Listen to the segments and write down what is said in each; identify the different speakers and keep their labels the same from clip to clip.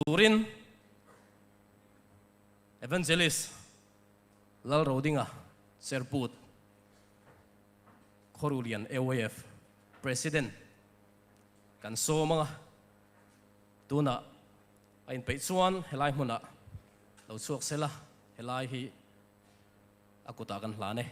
Speaker 1: Turin Evangelist Lalrodinga Cherput Khawruhlian AYF President kan sawm anga tunah a inpeih chuan helai hmunah lo chhuak sela helai hi a kutah kan hlan e.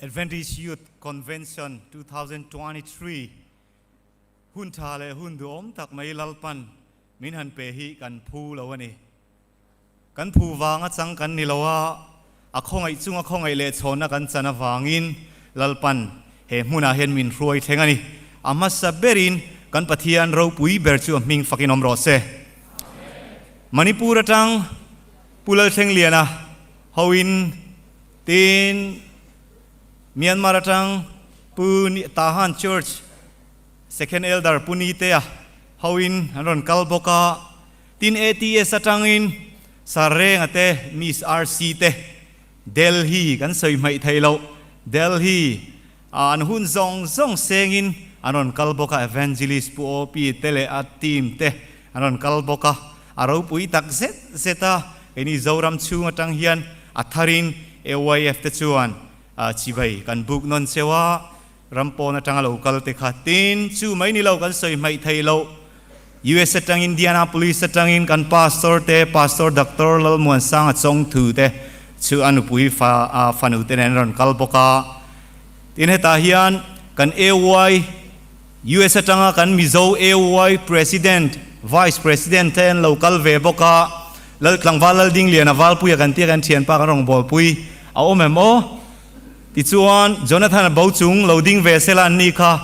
Speaker 2: Adventist Youth Convention 2023 Hun tha leh hun duhawm tak mai Lalpan min han pe hi kan phu lo a ni. Kan phu vanga chang kan ni lo a, a khawngaih chunga khawngaih leh chhawnna kan chan avangin Lalpan he hmunah hian min hruai thleng a ni. A hmasa berin kan Pathian ropui ber chu a hming fakin awm rawh se. Manipur atang Pu Lalthlengliana hoin tin Myanmar atang Pu Tahan Church Second Elder Pu Nitea hoin an rawn kal bawk a, tin ATS atangin Sir Renga te, Miss RC te Delhi kan sawi hmaih thei loh, Delhi ah an hun zawng zawng sengin an rawn kal bawk a, Evangelist Pu OP te leh a team te an rawn kal bawk a, a ropui tak zet zet a, keini Zoram chhung atang hian a tharin AYF te chuan chibai kan buk nawn cheu a, Ram pawn atanga lo kal te kha tin chu mai ni lo kan sawi hmaih thei lo. US atang Indianapolis atangin kan pastor te Pastor Doctor Lalmuansanga Chawngthu te chu a nupui fa a fanu te nen rawn kal bawk a. Tin hetah hian kan AY US atanga kan Mizo AY President, Vice President te an lo kal ve bawk a. Lal Tlangval Laldingliana Valpuia kan tia kan thianpa kan rawngbawlpui a awm em aw? Tichuan, Jonathan-a bo chung lo ding ve sela an ni kha.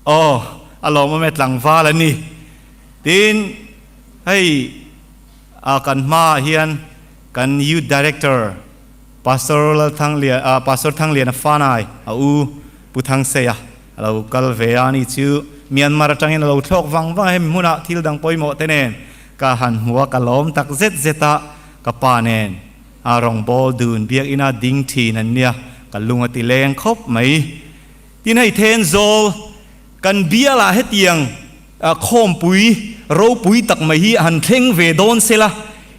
Speaker 2: Aw, a lawmawm e, tlangval a ni. Tin, hei a kan hmaah hian kan Youth Director Pastor Lalthanglian, ah, Pastor Thangliana Fanai, a u Pu Thangseia a lo kal ve a ni chu. Myanmar atangin a lo thlawk vang vang a, hemi hmunah thil dang pawimawh te nen ka han hmu a, ka lawm tak zet zet a, ka pa nen. A rawngbâwl dun biakina ding ṭhin an nia, ka lung a ti leng khawp mai. Tin hei Thenzawl kan bialah hetiang khawmpui ropui tak mai hi han thleng ve dawn sela,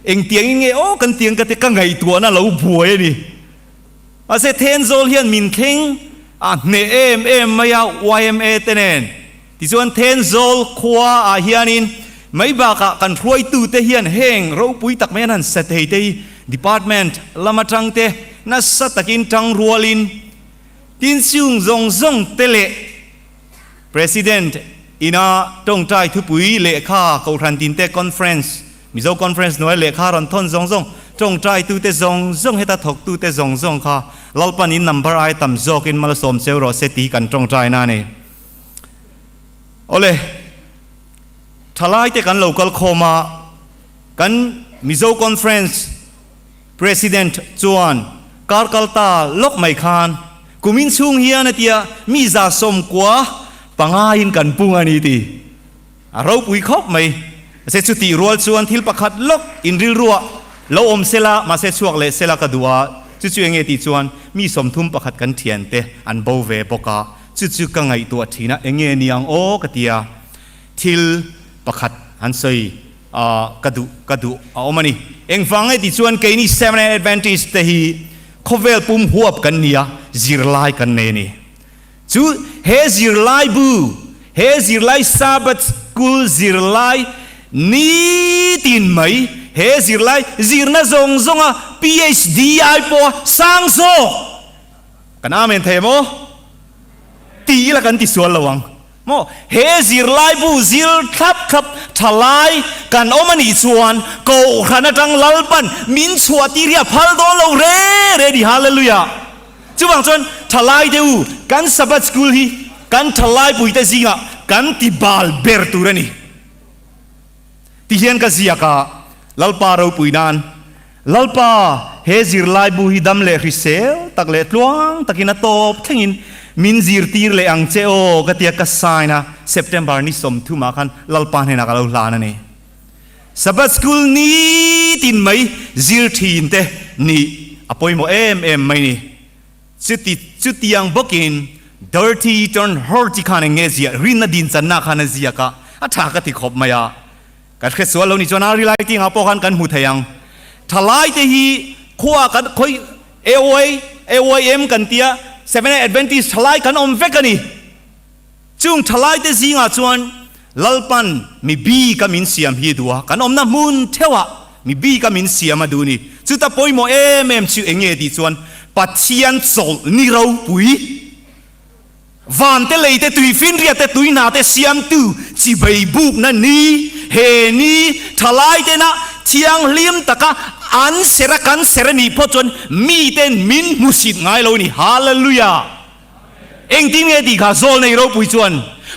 Speaker 2: engtiangin nge aw kan tiang ka ti ka ngaihtuahna lo buai a ni. Mahse Thenzawl hian min thleng a hneh em em mai a yma te nen. Tichuan Thenzawl khua ah hianin mai bakah kan hruaitute hian heng ropui tak mai an han sa thei te hi Department lam atang te nasa takin tang rualin tin siung zawng zawng te leh President ina tawngtai thupui lehkha Kohhran tinte Conference Mizo Conference hnuai lehkha rawn thawn zawng zawng tawngtai tute zawng zawng heta thawk tute zawng zawng kha Lalpan in number ai tam zawkin malsawm cheu rawh se tih kan tawngtai na a ni. Awle, thalaite kan lo kal khawm a, kan Mizo Conference President chuan kar kal ta lawk mai khan kumin chhung hian a tia mi 195 in kan pung a ni ti a ropui khawp mai. Mahse chutih rual chuan thil pakhat lawk inrilruah lo awm sela, mahse chhuak leh sela ka duh a, chu chu enge tih chuan mi 31 kan thiante an bo ve bawk a. Chu chu ka ngaihtuah thin a, enge ni ang aw ka ti a, thil pakhat han sawi a ka duh ka duh a awm a ni. Engvang nge tih chuan keini Seventh Adventist te hi khawvel pum huap kan ni a, zirlai kan nei a ni. Chu he zirlai bu, he zirlai Sabbath School zirlai nitin mai, he zirlai zirna zawng zawnga PhD ai pawha sang zawk, Kan amen thei maw? Ti ila kan ti sual lo ang maw? He zirlai bu zir thlap thlap tha lai kan awm a nih chuan Kohhran atang Lalpan min chhuah tir hi a phal dawn lo re re ni. Hallelujah! Chuvang chuan tha lai deuh u, kan Sabbath School hi kan tha laipuite zingah kan ti bal ber tur a ni. Ti hian ka ziak a, Lalpa ropui nan, Lalpa, he zirlaibu hi dam leh hrisel tak leh tluang takin a tawp thlengin min zirtir leh ang che aw ka tia ka sign a, September ni 30 ah khan Lalpa hnenah ka lo hlan a ni. Sabbath School nitin mai zir thin te nih a pawimawh em em mai ni. Chuti chutiang bawkin Dorothy Turn Horty khan eng nge ziah rinna din channa khan a ziak a, a tha ka ti khawp mai a. Kan hre sual lo ni chuan a rilai tingah pawh khan kan hmu thei ang. Thalaite hi khua kan khawi AOA, AOIM kan tia Seventh Adventist thalai kan awm vek a ni. Chung thalaite zingah chuan Lalpan mi bika min siam hi a duh a, kan awmna hmun theuhah mi bika min siam a duh ni. Chuta pawimawh em em chu eng nge tih chuan Pathian chawlh ni ropui, van te lei te tui finriat te tui hna te siamtu chibei bukna ni, he ni thalaitena thianghlim taka an ser a kan ser a nih phawt chuan miten min hmusit ngai lo a ni. Hallelujah! Engtin nge tih kha zawl nei ropui chuan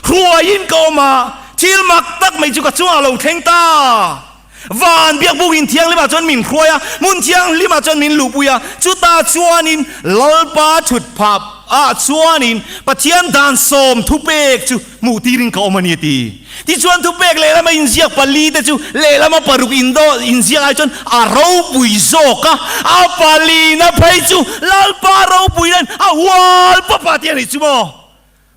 Speaker 2: hruaiin ka awm a, thil mak tak mai chu ka chungah lo thleng ta. Van biakbuk in thianghlimah chuan min hruai a, hmun thianghlimah chuan min luhpui a, chutah chuanin Lalpa thut phah ah chuanin Pathian dan sawm thupek chu hmuh tirin ka awm a ni a ti. Tichuan thupek lehlama inziak pali te chu lehlama paruk indo inziak ai chuan a ropui zawk a, a palina phei chu Lalpa ropui nen a hual pawp a ti a nih chu maw?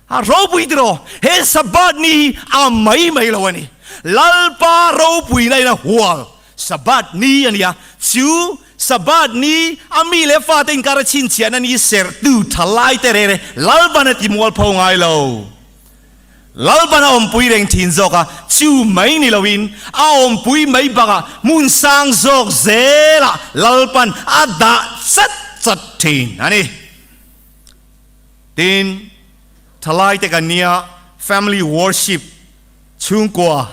Speaker 2: A ropui tiraw? He Sabbath ni hi a mai mai lo a ni. Lalpa ropuina in a hual Sabbath ni a ni a, chu Sabbath ni a mi leh fate inkar a chhinchhiahna ni serhtu thalai te rere Lalpan a ti mualpho ngai lo. Lalpan a awmpui reng thin zawk a, chu mai ni loin a awmpui mai bakah hmun sang zawk zelah Lalpan a dah chat chat thin a ni. Tin, thalaite kan nia family worship, chhungkua,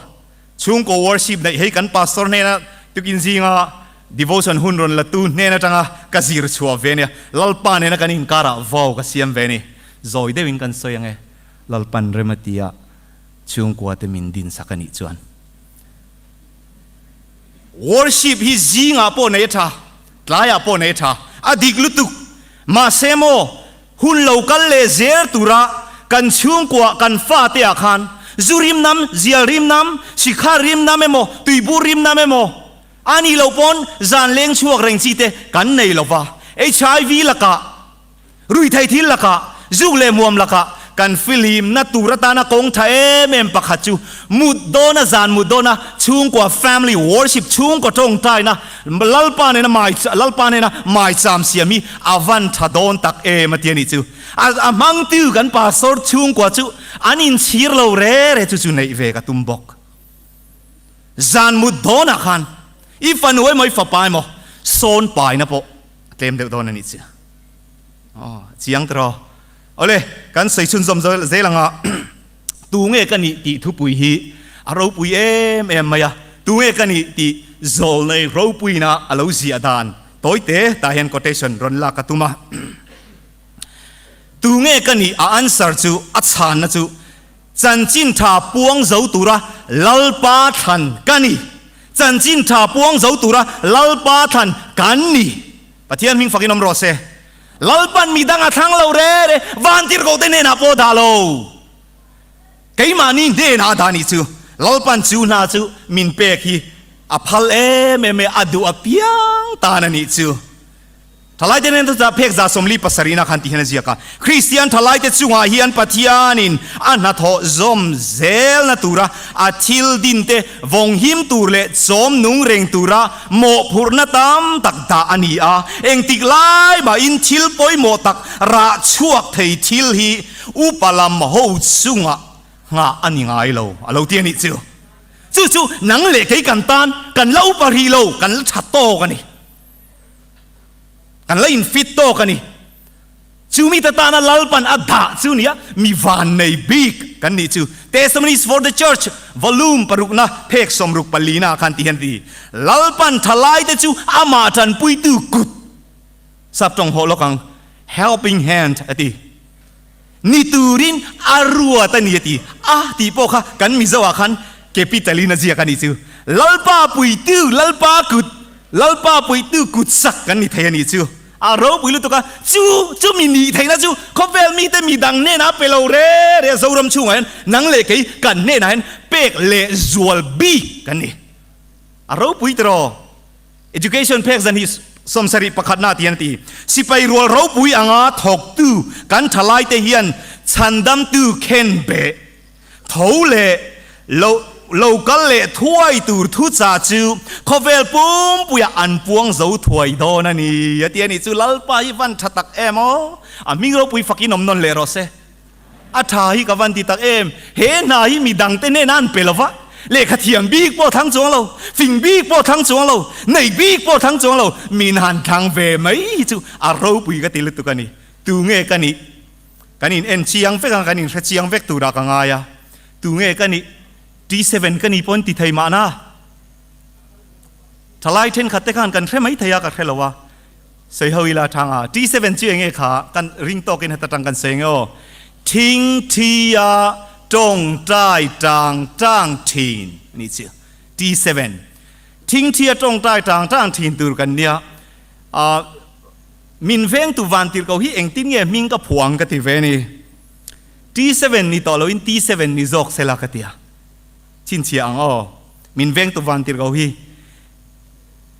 Speaker 2: chhungkaw worship neih hei kan pastor hnena tukin zinga devotion hun rawn la tu hnen atanga ka zir chhuah ve nia, Lalpa nena kan inkarah vow ka siam ve ni. Zawi deuhin kan sawi ange. Lalpan rem a tia chhungkua te min din sak a nih chuan worship hi zingah pawh nei a tha, tlaiah pawh nei a tha, a dik lutuk. Mahse maw, hun lo kal leh zel tura kan chhungkua kan fate ah khan zu rim nam, zial rim nam, sikha rim nam emaw, tuibur rim nam emaw a nih loh pawn zan leng chhuak reng chi te kan nei lova, HIV lakah Ruihtheih thil lakah, zuk leh muam lakah kan fihlimna tur atana kawng tha em em pakhat chu mut dawna zan mut dawna chhungkua family worship chhungkaw tawngtaina Lalpa nena mai Lalpa nena maicham siam hi a van tha dawn tak em a ti a nih chu. A a hmangtu kan pastor chhungkua chu an inchhir lo re re chu chu neih ve ka tum bawk. Zan mut dawnah khan i fanu emaw i fapa emaw sawn paina pawh a tlem deuh dawn a nih chu. Aw, chiang tiraw. Awle, kan sawi chhunzawm zel anga tu nge ka nih tih thupui hi a ropui em em mai a, tu nge ka nih tih zawlnei ropuina a lo ziah dan tawite tah hian quotation rawn lak ka tum a. Tu nge ka nih a answer chu, a chhanna chu Chanchin tha puang zo tura Lalpa thlan ka ni. Chanchin tha puang zo tura Lalpa thlan kan ni. Pathian hming fakin awm rawh se. Lalpan mi dang a thlang lo re re, vantirhkoh te hnenah pawh dah lo. Keimahni hnenah a dah nih chu. Lalpan chu hna chu min pek hi a phal em em e, a duh apiang tan a nih chu. Thalaite nen chuta phek 47 na khan ti hian a ziak a, Kristian thalaite chungah hian Pathianin a hnathawh zawm zelna tura a thil dinte vawng him tur leh chawm nung reng tura mawhphurhna tam tak dah a ni a, engtik lai mahin thil pawimawh tak rah chhuak thei thil hi upa lam ho chungah nghah a ni ngai lo, a lo ti a nih chu. Chu chu nang leh kei kan tan kan la upa rih lo, kan la tha tawk a ni. Kan la infit tawk a ni. Chu mite tana Lalpan a dah chu nia mi van nei bik kan nih chu. Testimonies for the Church volume parukna phek 64 ah khan ti hian a ti, Lalpan thalaite chu amah tanpuitu kut, sap tawng hawh lawk ang, helping hand a ti, ni turin a ruat a ni a ti. A tih pawh kha kan Mizo ah khan. Capital in a ziak a nih chu. Lalpa puitu, Lalpa kut, Lalpa puitu kut sak kan ni thei a nih chu. A ropui lutuk a, chu chu mi nih theihna chu khawvel mite mi dang hnenah a pe lo re re a, Zoram chhungah hian nang leh kei kan hnenah hian pek leh zual bik kan ni. A ropui tiraw? Education phek zan hi 71 na ti hian a ti. Sipai rual ropui anga thawktu kan thalaite hian chhandamtu khen beh tho leh lo lo kal leh thuai tur thucha chu khawvel pumpuiah an puang zo thuai dawn a ni a ti a ni. Chu Lalpa hi van tha tak em aw! A hming ropui fakin awm nawn leh rawh se. A tha hi ka van ti tak em? He hna hi mi dangte hnenah an pe lo va, lehkha thiam bik pawh thlang chuang lo, fing bik pawh thlang chuang lo, nei bik pawh thlang chuang lo, min han thlang ve mai hi chu a ropui ka ti lutuk a ni. Tu nge ka nih? Kan in en chiang vek a, kan in hre chiang vek turah ka ngai a. Tu nge ka nih? T7 ka ni pawh an ti thei mahna. Thalai thenkhat te khan kan hre mai thei a, ka hre lo a. Sawi ho ila thang a, T7 chu enge kha kan ring tawkin heta tang kan sawi nge aw. Thing thi a tawngtai tang tang thin a nih chu. T7. Thing thi a tawngtai tang tang thin tur kan nia. A min vengtu van tirh ko hi engtin nge hming ka phuang ka ti ve ni. T7 ni tawh loin T7 ni zawk sela ka tia. Chhinchhiah ang aw. Min vengtu van tirh ko hi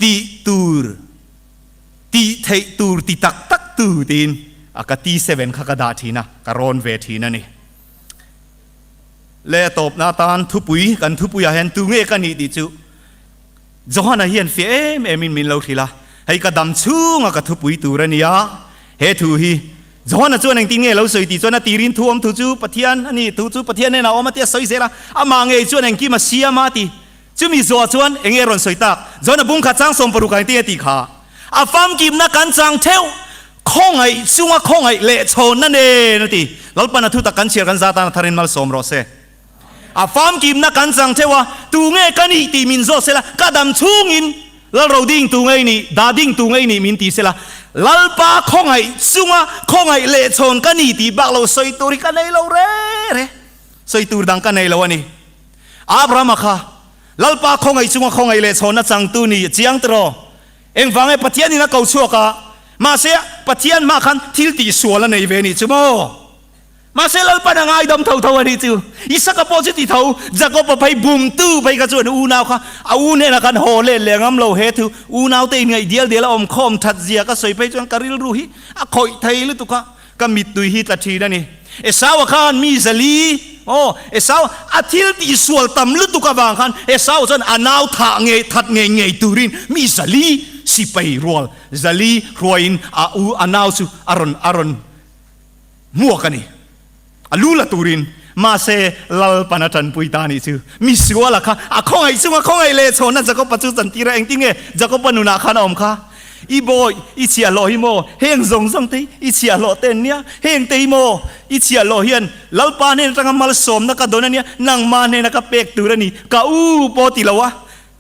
Speaker 2: tih tur. Tih theih tur ti tak tak tu tiin a ka T7 kha ka dah thin a, ka rawn ve thin a ni. Le a tawpna atan thupui, kan thupuiah hian tu nge ka nih tih chu Johana hian fiah em em in min lo hrilh a, hei ka dam chhunga ka thupui tur a ni a, he thu hi Johana chuan engtin nge lo sawi tih chuan a tirin thu awm thu chu Pathian a ni, thu chu Pathian hnenah a awm a tia sawi zel a, amah ngei chuan engkim a siam a ti. Chumi zawh chuan eng nge rawn sawi tak? John-a bung khat chang 60 ah engtin nge tih kha? A famkimna kan chang theuh, khawngaih chunga khawngaih leh chhawnna nen a ti. Lalpan a thutak kan chhiar kan za tan a tharin malsawm rawh se. A famkimna kan chang theuh a, tu nge ka nih tih min zawt sela, ka dam chhungin Lalro ding tu ngei nih, dah ding tu ngei nih min ti sela, Lalpa khawngaih chunga khawngaih leh chhawn ka ni tih bak lo sawi tur hi ka nei lo re re. Sawi tur dang ka nei lo a ni. Abrahama kha Lalpa khawngaih chunga khawngaih leh chhawnna changtu ni a chiang tiraw? Engvang nge Pathian in a ko chhuak a, mahse Pathian hmah khan thil tih sual a nei ve nih chu maw? Mahse Lalpan a ngaidam tho tho a nih chu. Isaka pawh chu ti tho, Jakob-a phei bumtu phei kha chuan unau kha a u hnenah khan haw let leh ngam lo he thu unaute inngaih dial dial a awm khawm that zia ka sawi phei chuan ka rilru hi a khawih thei lutuk a. Ka mittui hi tla thin a ni. Esau-a khan mi zali, aw, Esau, a thil tihsual tam lutuk avang khan Esau chuan a nau thah ngei, that ngei ngei turin mi zali sipai rual zali hruaiin a u, a nau chu a rawn, a rawn hmuak a ni. A lu la turin. Mahse, Lalpan a tanpui ta nih chu. Mi suala kha a khawngaih chunga khawngaih leh chhawnna Jakob-a chu chantir a, engtin nge Jakob-a nunah khan a awm kha? I bawi, i chhiahhlawh hi maw? Heng zawng zawng te hi i chhiahhlawh te an nia. Heng te hi maw i chhiahhlawh hian Lalpa hnen atanga malsawmna ka dawn a nia, nangma hnena ka pek tur a ni, ka u pawh ti lo a,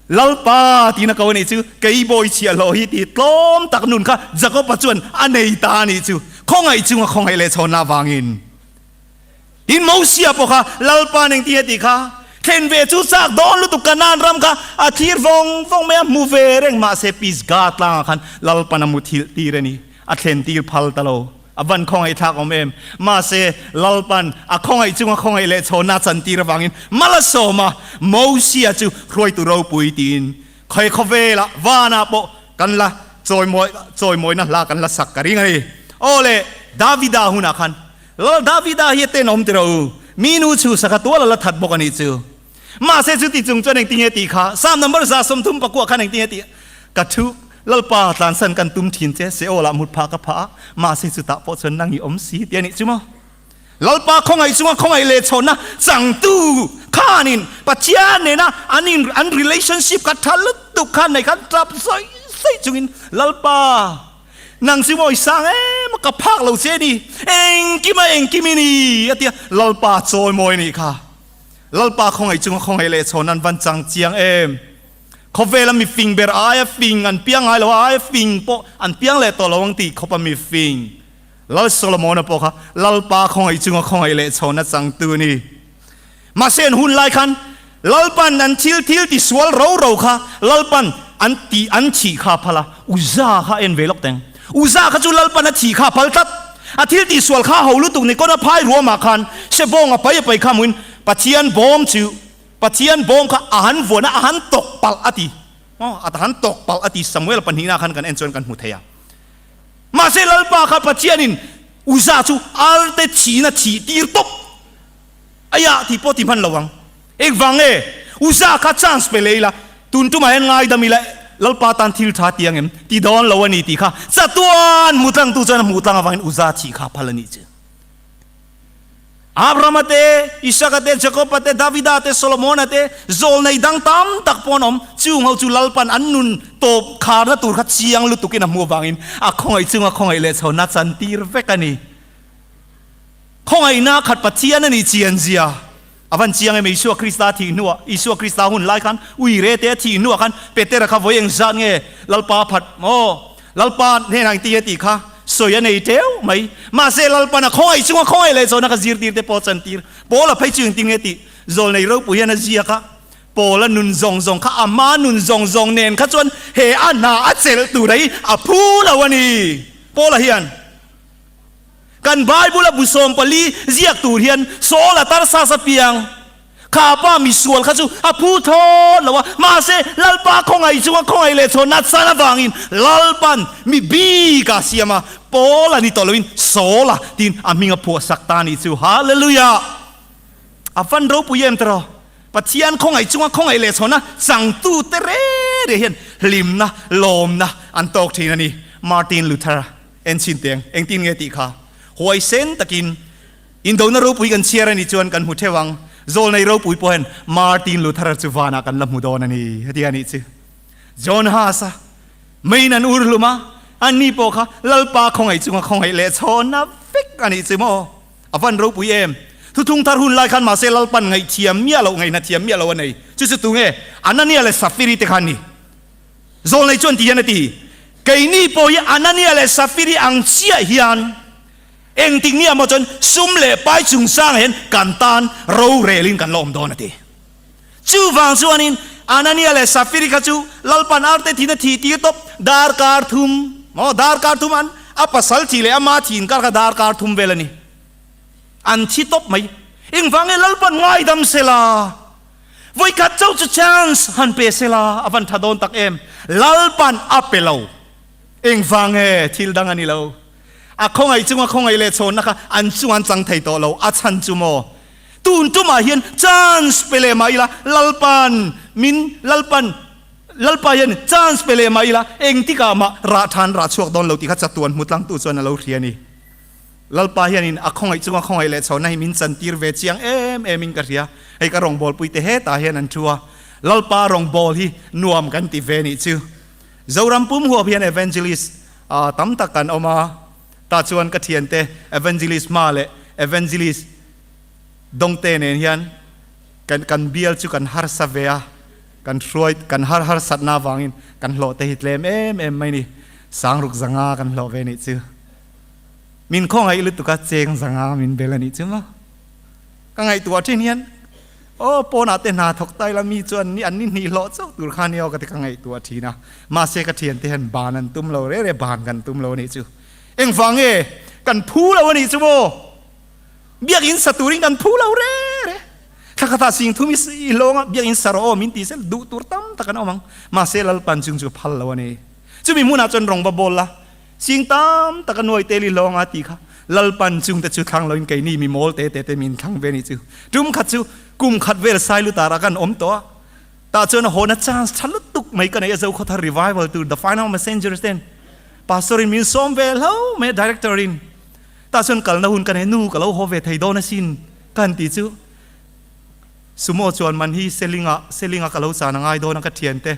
Speaker 2: Lalpa tiin a ko a nih chu, kei bawi chhiahhlawh hi ti tlawm tak nun kha Jakob-a chuan a nei ta a nih chu, khawngaih chunga khawngaih leh chhawnna avangin. Tin, Mosia pawh kha Lalpa nen ti a tih kha thlen ve chu chak dawn lutuk Kanaan ram kha a thlir vawng vawng mai a, hmu ve reng mahse Pisgah tlangah khan Lalpan a muthilh tir a ni, a thlen tir phal ta lo. A van khawngaih thlak awm em? Mahse Lalpan a khawngaih chunga khawngaih leh chhawnna a chan tir avangin mal a sawm a, Mosia chu hruaitu ropui tiin khawi khawvelah vanah pawh kan la chawimawi chawimawina hla kan la sak ka ring a ni. Aw le, Davida hunah khan Lal Davida hi a tenawm tiraw u, mi nu chhu sakha tual a la that bawk a nih chu. Mahse chuti chung chuan engtin nge tih kha Psalm number 139 khan engtin nge tih ka thu Lalpa tlansan kan tum thin che Seol ah mut phah ka phah a, mahse chutah pawh chuan nang i awm si ti a nih chu maw? Lalpa khawngaih chunga khawngaih leh chhawnna changtu khanin Pathian nena an in an relationship kha tha lutuk khan nei khan tap sawi sawi chungin Lalpa Nang chu mawi sang em a, ka phak lo che ni, engkim a engkim i ni a tia Lalpa chawi mawi a nih kha. Lalpa khawngaih chunga khawngaih leh chhawn an van chang chiang em. Khawvela mi fing ber aia fing an piang ngai lo a, aia fing pawh an piang leh tawh lo ang tih khawpa mi fing Lal Solomona pawh kha Lalpa khawngaih chunga khawngaih leh chhawn a changtu a ni. Mahse an hun lai khan. Lalpan an thil thil ti sual ro ro kha Lalpan an ti an thih kha a phal a, Uza kha a en ve lawk teng. Uza kha chu Lalpan a thih kha a phal tlat. A thil tih sual kha a ho lutuk ni kawn a phai ruamah khan sebawng a pai a pai kha hmuin Pathian bawm chu Pathian bawm kha a han vuan a, a han tawk palh a ti. Aw, a han tawk palh a ti Samuel pahnihna khan kan en chuan kan hmu thei a. Mahse Lalpa kha Pathianin Uza chu arte thihna thih tir tawp. Aiah tih pawh ti hman lo ang. Engvang nge? Uza kha chance pe leh ila, tun tumah hian ngaidam ila Lalpa tan thil tha ti ang em? Ti dawn lo a ni tih kha chatuan hmu tlangtu chuan a hmuh tlang avangin Uza thih kha a phal a nih chu. Abrahama te, Isaka te, Jakoba te, Davida te, Solomona te, zawlnei dang tam tak pawh an awm. Chung ho chu Lalpan an nun tawp kharna tur kha chiang lutukin a hmuh avangin a khawngaih chunga khawngaih leh chho na chantir vek a ni. Khawngaihna khat Pathian a nih chian zia a van chiang em? Isua Krista thih hnuah, Isua Krista hun lai khan ui re te a thih hnuah khan Petera kha vawi eng zat nge Lalpa phat maw? Lalpa hnenah engtin nge tih kha sawi a nei teuh mai. Mahse Lalpan a khawngaih chunga khawngaih leh zawhna kha zirtir te pawh a chantir. Paula phei chu engtin nge tih zawlnei ropui hian a ziak a, Paula nun zawng zawng kha a hma nun zawng zawng nen kha chuan he a hna a chelh tur hi a phu lo a ni. Paula hian. Kan Bible a bu 14 ziak tur hian Saul a Tarsas a piang. Kha pa misual kha chu a phu thlawt lo a, mahse Lalpa khawngaih chunga khawngaih leh chhawn nat san avangin Lalpan mi bik a siam a, Paul a ni tawh loin Saul a tiin a hming a phuah sak ta a nih chu. Hallelujah! A van ropui em tiraw? Pathian khawngaih chunga khawngaih leh chhawn a changtu te re re hian hlimna, lawmna an tawk thin a ni. Martin Luther-a. En chhin teng, engtin nge tih kha huaisen takin indona ropui kan chhiar a nih chuan kan hmu theuh ang. Zawlnei ropui pawh hian Martin Luther-a chu vanah kan la hmu dawn a ni, heti a nih chu. John Huss-a meiin an ur hlum a, ani pawh kha Lalpa khawngaih chunga khawngaih leh chhawnna vek a nih chu maw? A van ropui em! Thuthung thar hun lai khan mahse Lalpan ngaihthiam miah loh, ngaihnathiam miah loh a nei. Chu chu tunge? Anania leh Safiri te kha an ni. Zawlnei chuan ti hian a ti, Keini pawh hi Anania leh Safiri ang chiah hian engtik ni amaw chuan sum leh pai chungchangah hian kan tan rorelin kan la awm dawn a ti. Chuvang chuanin Anania leh Safiri kha chu Lalpan arte thina thih tir tawp darkar thum maw darkar thum an a pasal thih leh ama thih inkar kha darkar thum vel a ni. An thi tawp mai. Engvang nge Lalpan ngaidam sela? Vawikhat chauh chu chance han pe sela a van tha dawn tak em? Lalpan a pe lo. Engvang nge thil dang a ni lo. A khawngaih chunga khawngaih leh chhawnna kha an chung an chang thei tawh lo. A chhan chu maw? Tun tumah hian chance pe leh mah ila Lalpan min Lalpan Lalpa hian chance pe leh mah ila engtikah mah rah than rah chhuak dawn lo tih kha chatuan hmu tlangtu chuan a lo hria a ni. Lalpa hianin a khawngaih chunga khawngaih leh chhohna hi min chantir ve chiang em em in ka hria. Hei ka rawngbawlpui te hetah hian an thu a, Lalpa rawngbâwl hi nuam kan ti ve nih chu. Zoram pum huap hian evangelist tam tak kan awm a, tah chuan ka thiante evangelist hma leh evangelist dawngte nen hian kan kan bial chu kan harsa ve a, kan hruai kan har harsatna avangin kan hlawh te hi tlem em em mai ni. Sangruk zanga kan hlawh ve nih chu. Min khawngaih lutuk a cheng zanga min bel a nih chu maw? Ka ngaihtuah thin hian aw pawnah te hna thawk ta ila mi chuan ni an ni hnih hlawh chauh tur kha nia aw ka ti ka ngaihtuah thin a. Mahse ka thiante hian ban an tum lo re re ban kan tum lo a nih chu. Engvang nge kan phu lo a nih chu maw? Biakinn sa turin kan phu lo re re. Thla khatah sing thum i hlawng a biakinn sa rawh aw min ti sel duh tur tam tak an awm ang. Mahse Lalpan chung chu ka phal lo a ni. Chumi hmunah chuan rawng va bawl la. Sing tam tak a nuai tel i lawng a ti kha Lalpan chungte chu thlang loin keini mi mawl te te te min thlang ve ni chu. Tum khat chu kum khat vel sai lutar ah kan awm tawh a. Tah chuan a hawna chance tha lutuk mai ka nei a Zokhawthar revival tur The Final Messengers ten Pastor in min sawm ve hlo mai a Director in. Tah chuan kalna hun ka nei nu ka lo haw ve thei dawn asin ka han ti chu Sumo chuan man hi Selinga Selinga ka lo chan a ngai dawn a ka thiante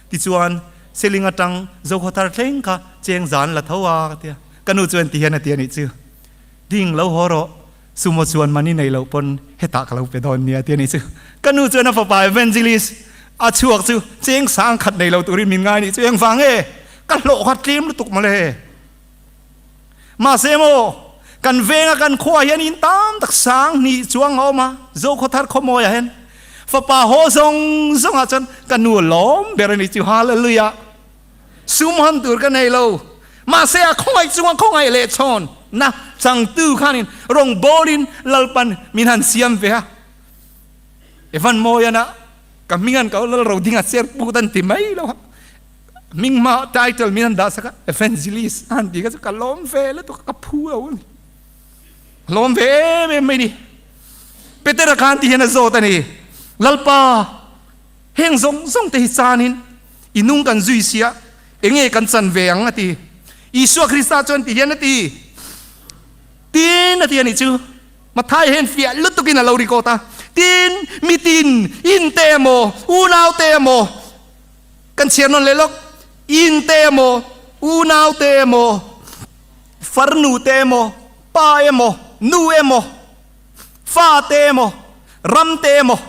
Speaker 2: tichuan Seling atang Zokhawthar thleng kha cheng zan la tho a ka ti a, ka nu chuan ti hian a ti a nih chu, Ding lo haw rawh, sumo chuan money nei loh pawn hetah ka lo pe dawn nia a ti a nih chu. Ka nu chuan a fapa evangelist a chhuak chu cheng sang khat nei lo turin min ngai a nih chu, engvang nge ka hlawh kha tlem lutuk mawle. Mahse maw, kan venga kan khuaah hian in tam tak sang hnih chuang a awm a, Zokhawthar khawmawiah hian. Fapa haw zawng zawngah chuan ka nu lawm ber a ni chu. Hallelujah! Sum han tur ka nei lo. Mahse a khawngaih chunga khawngaih leh chhawn na changtu khanin rawngbawlin Lalpan min han siam ve a. Evan Mawiana ka hming an ko Lal Rodinga cher put an ti mai lo a. Hming hma title min han dah sak a, Evangelist a han ti kha chu ka lawm ve lutuk a, ka phu lo a ni. Lawm ve em em mai ni. Petera khan ti hian a zawt a ni, Lalpa, heng zawng zawng te hi chanin i nung kan zui sia, enge kan chan ve ang? a ti. Isua Krista chuan ti hian a ti, Tin, a ti a nih chu. Mathai hian fiah lutukin a lo record a, Tin, mitin, in te emaw, unau te emaw, kan chhiar nawn leh lawk, in te emaw, unau te emaw, farnu te emaw, pa emaw, nu emaw, fa te emaw, ram te emaw,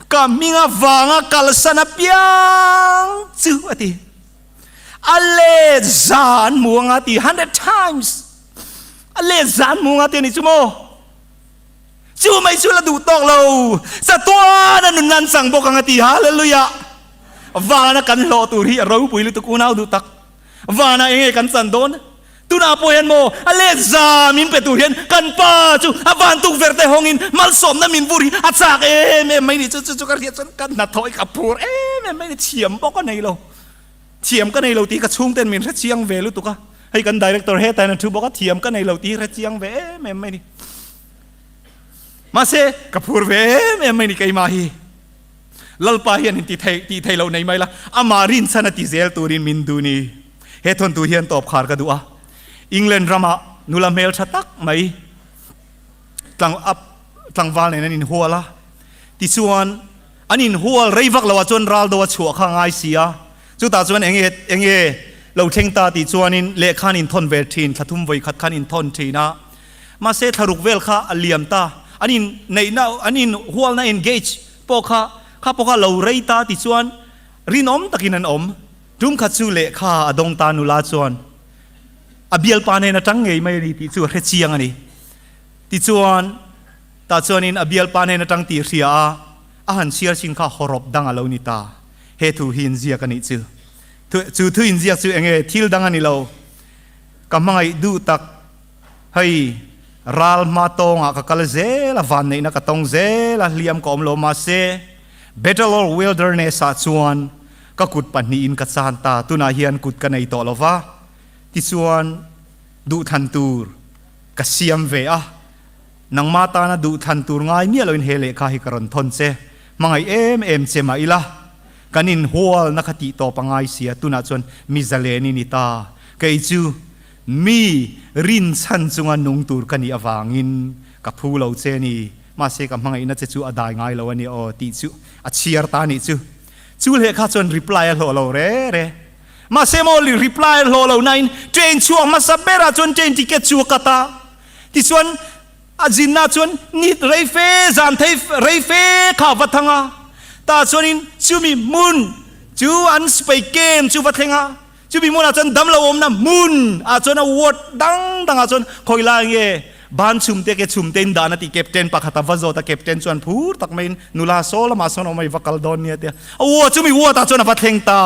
Speaker 2: ka hminga vanga kalsan apiang chu a ti. A let zan muang a ti, 100 times a let zan muang a ti a ni chu maw? Chu mai chu la duh tawk lo, chatuan a nun nan chang bawk ang a ti, Hallelujah! Vana kan hlawh tur hi a ropui lutuk unau duh tak. Vanah enge kan chan dawn? Tunah pawh hian maw a let za min pe tur hian kan pa chu a van tukverh te hawngin malsawmna min vur hi a chak em em mai ni. Chu chu chu ka hriat chuan ka hnathawh hi ka phur em em mai ni. Thiam pawh ka nei lo. Thiam ka nei lo tih ka chhungten min hre chiang ve lutuk a. Hei kan director hetah hian a thu bawk a, thiam ka nei lo tih hi hre chiang ve em em mai ni. Mahse ka phur ve em em mai ni keimah hi. Lalpa hian in ti thei tih thei lo nei mai la, amah rinchhan a ti zel turin min duh ni. He thawnthu hian tawp khar ka duh a. England ramah nula hmel tha tak mai tlang up tlangval nen an inhual a. Tichuan an inhual rei vak loah chuan ral do a chhuah kha a ngai si a. Chutah chuan enge enge lo thleng ta tih chuanin lehkha an inthawn ve thin, thla thum vawi khat khan inthawn thin a. Mahse thlaruk vel kha a liam ta, an in neihna an in hualna engage pawh kha kha pawh kha lo rei ta tichuan rinawm takin an awm. Tum khat chu lehkha a dawng ta nula chuan a bialpa nen atang ngei mai a ni tih chu a hre chiang a ni. Tichuan tah chuanin a bialpa nen atang tih hria a, a han chhiar chin kha hawrawp dang a lo ni ta. He thu hi inziak a nih chu. Chu thu inziak chu enge thil dang a ni lo. Ka hmangaih duh tak. Hei, ral hma tawngah ka kal zel a, vanneihna ka tawng zel a, hliam ka awm lo mahse, Battle or Wilderness ah chuan ka kut pahnihin ka chan ta, tunah hian kut ka nei tawh lo va, tichuan duhthlan tur ka siam ve a, nangmah tana duhthlan tur ngai miah loin he lehkha hi ka rawn thawn che, hmangaih em em che mah ila, kan inhualna kha tih tawp a ngai sia, tunah chuan mi zalen i ni ta, kei chu Mi rinchhan chunga nung tur ka nih avangin ka phu lo che ni, mahse ka hmangaihna che chu a dai ngai lo a ni aw tih chu a chhiar ta nih chu. Chu leh kha chuan reply a hlawh lo re re. Mahse maw reply a hlawh lo nain train chhuak hmasa berah chuan train ticket chu a cut a, tichuan a zinna chuan ni rei fe zan thei rei fe kha a va thang a, tah chuanin chumi hmun chu an sipai camp chu va thleng a, Chumi hmunah chuan damlo awmna hmun ah chuan a ward dang dangah chuan khawi lai nge ban chhum te ke chhum te in dan a tih captain pakhat a va zawt a, captain chuan phur tak maiin nula saw lamah sawn awm a i va kal dawn nia tia a ward chumi ward ah chuan a va thleng ta,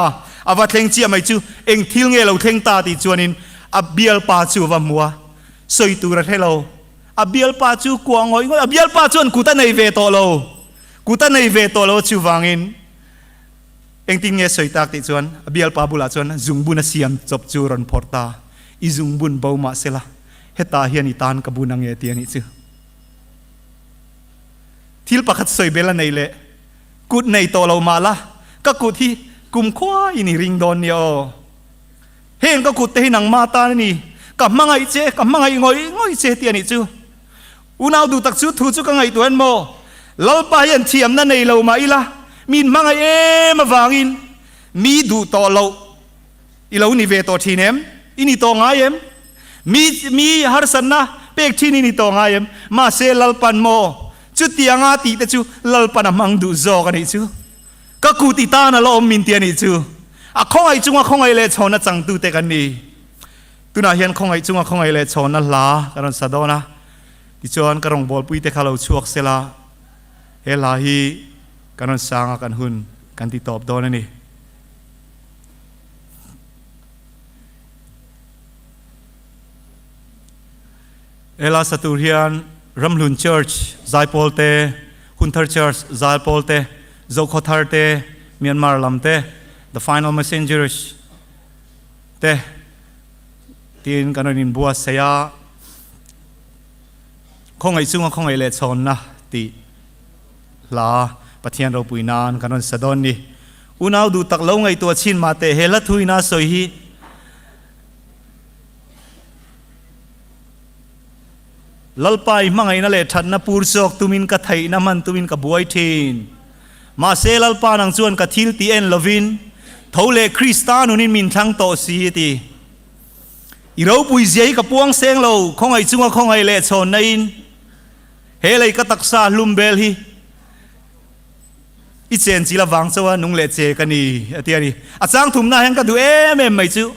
Speaker 2: a va thleng chiah mai chu eng thil nge lo thleng ta tih chuanin a bialpa chu a va hmu a, sawi tur a hre lo, a bialpa chu kuah ngawih ngawih, a bialpa chuan kut a nei ve tawh lo, kut a nei ve tawh lo chuvangin. Engtin nge sawi tak tih chuan a bialpa bulah chuan zungbun a siam chawp chu rawn phawrh ta, I zungbun bo mah sela, hetah hian i tan ka bun ange ti a nih chu. Thil pakhat sawi bel a nei leh, Kut nei tawh lo mah la, ka kut hi kumkhua in i ring dawn nia aw. Heng ka kut te hi nangmah tan a ni, ka hmangaih che, ka hmangaih ngawih ngawih che ti a nih chu. Unau duh tak chu thu chu ka ngaihtuah en maw? Lalpa hian thiamna nei lo mah ila, min hmangaih em avangin mi duh tawh loh i lo ni ve tawh thin em? I ni tawh ngai em? Mi mi harsatna pek thin i ni tawh ngai em? Mahse Lalpan maw chutianga tih te chu Lalpan a hmang duh zawk a nih chu. Ka kut i tan a la awm min ti a nih chu. A khawngaih chunga khawngaih leh chhawn a changtute kan ni. Tunah hian khawngaih chunga khawngaih leh chhawnna hla ka rawn sa dawn a, tichuan ka rawngbawlpui te kha lo chhuak sela, he hla hi. Kan rawn sang a kan hun kan ti tawp dawn a ni. Ela satur hian Ramhlun Church Zaipawl te, Hunthar Church Zaipawl te, Zokhawthar te, Myanmar lam te, The Final Messengers te tiin kan rawn inbuatsaih a. Khawngaih chunga khawngaih leh chhawnna tih hla Pathian ropui nan kan rawn sa dawn ni. Unau duh tak lo ngaihtuah chin mah teh he hla thuina sawi hi Lalpa i hmangaihna leh thatna pur chawk tumin ka theihna hman tumin ka buai thin. Mahse Lalpa nang chuan ka thil tih en lovin tho leh Krista nunin min thlang tawh si a ti. I ropui zia hi ka puang seng lo, khawngaih chunga khawngaih leh chhawnna in he lei ka taksa hlum bel hi i chen chil avang chauha nung leh che ka ni, a ti a ni. A chang thumna hian ka duh em em mai chu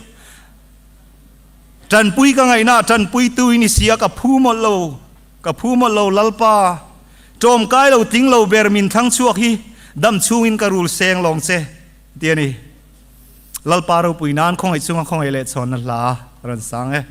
Speaker 2: tanpui ka ngaihna ah tanpui tu in i si a, ka phu mawlh lo, ka phu mawlh lo Lalpa, tawmkai lo tling lo ber min thlang chhuak hi dam chhungin ka rul seng lawng che, a ti a ni. Lalpa ropui nan khawngaih chunga khawngaih leh chhawnna hla a rawn sang e.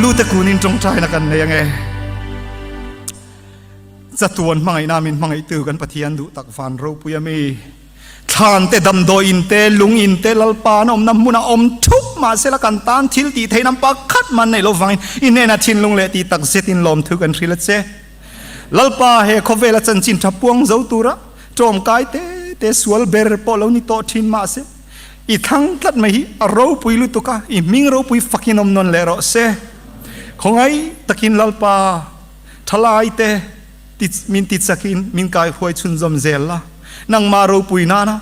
Speaker 2: Kan lu te kunin tawngtaina kan nei ange. Chatuan hmangaihna min hmangaihtu kan Pathian duh tak van ropui a mi. Thlan te, damdawi in te, lung in te, Lalpa an awmna hmunah awm thup mahsela kan tan thil tih theihna pakhat man neih lovangin i hnenah thinlung leh tih tak zetin lawmthu kan hrilh a che. Lalpa he khawvela chanchin tha puang zo tura tawmkai te te sual ber pawh lo ni tawh thin mahse i thlang tlat mai hi a ropui lutuk a, i hming ropui fakin awm nawn leh rawh se. Khawngaih takin Lalpa thalai te Ti min ti chakin min kai huai chhunzawm zel la, nangmah ropui nana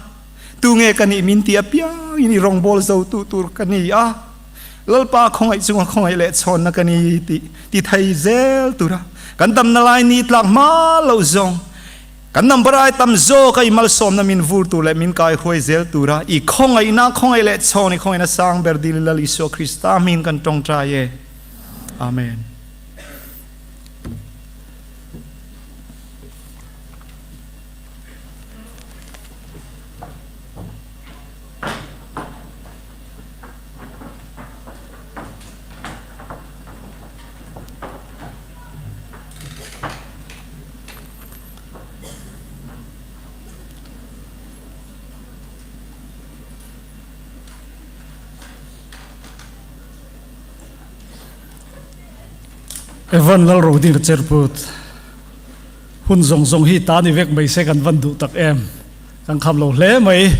Speaker 2: tunge ka nih min ti apiangin i rawngbâwl zo tu tur ka ni a, Lalpa khawngaih chunga khawngaih leh chhawnna ka ni tih ti thei zel tura kan damna lai ni tlak hma loh zawng kan number ai tam zawk a i malsawmna min vur tur leh min kai huai zel tura i khawngaihna khawngaih leh chhawn i khawngaihna sang ber dil Lal Isua Krista hmingin kan tawngtai e. Amen.
Speaker 3: Evan Lalrodin ka cherput. Hun zawng zawng hi ta ni vek mai se kan van duh tak em. Kan kham lo hle mai.